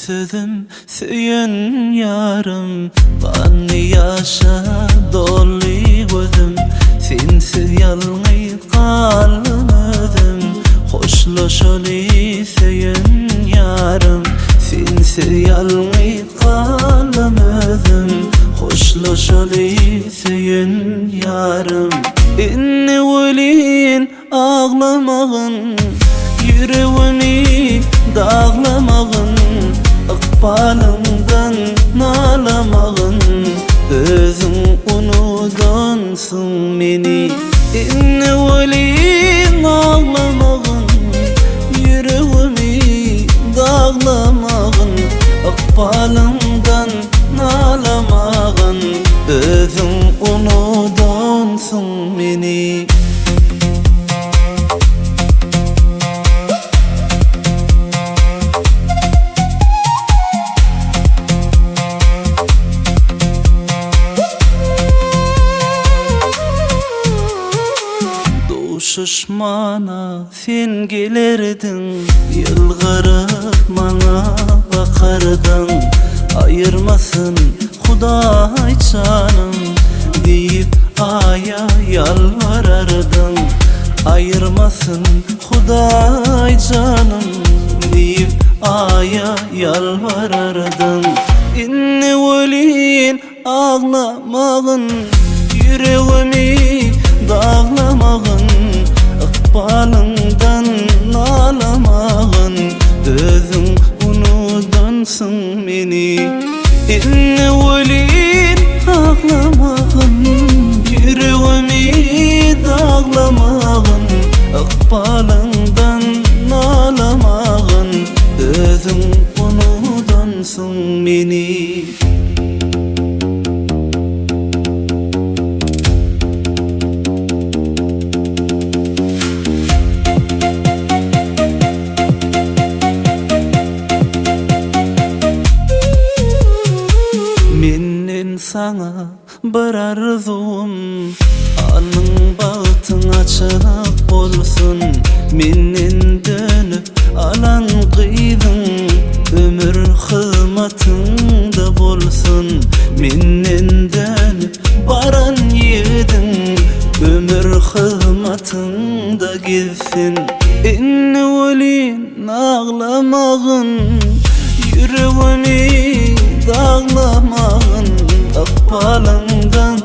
sözüm söýen ýarym Ganly ýaşa doldy gözüm Sensiz ýalňyz galdym özüm Hoşlaşaly söýen ýarym Sensiz ýalňyz galdym özüm Hoşlaşaly söýen ýarym Indi welin Aglamagyn, ýüregimi daglamagyn, Ykbalyňdan nalamagyn, Özüň unudansyň meni. Indi welin aglamagyn, ýüregimi daglamagyn, Ykbalyňdan nalamagyn, Özüň unudansyň meni. Duşuşmana sen gelerdiň, Ýylgyryp maňa bakardyň, Aýyrmasyn Hudaý janym diýip Aýa ýalbarardyň, Aýyrmasyn Hudaý janym diýip Aýa ýalbarardyň. Indi welin aglamagyn, Ýüregimi daglamagyn, Ykbalyňdan nalamagyn, Özüň unudansyň meni. Indi welin aglamagyn, Ýüregimi daglamagyn, Ykbalyňdan nalamagyn, Özüň unudansyň meni. Menden saňa bir arzuwym, Alnyň bagtyň açyk bolsun. Menden dönüp alan gyzyň, Ömür hyzmatyňda bolsun. Menden dönüp baran ýigidiň, Ömür hyzmatyňda gezsin. Indi welin Aglamagyn, ýüregimi daglamagyn, Ykbalyňdan.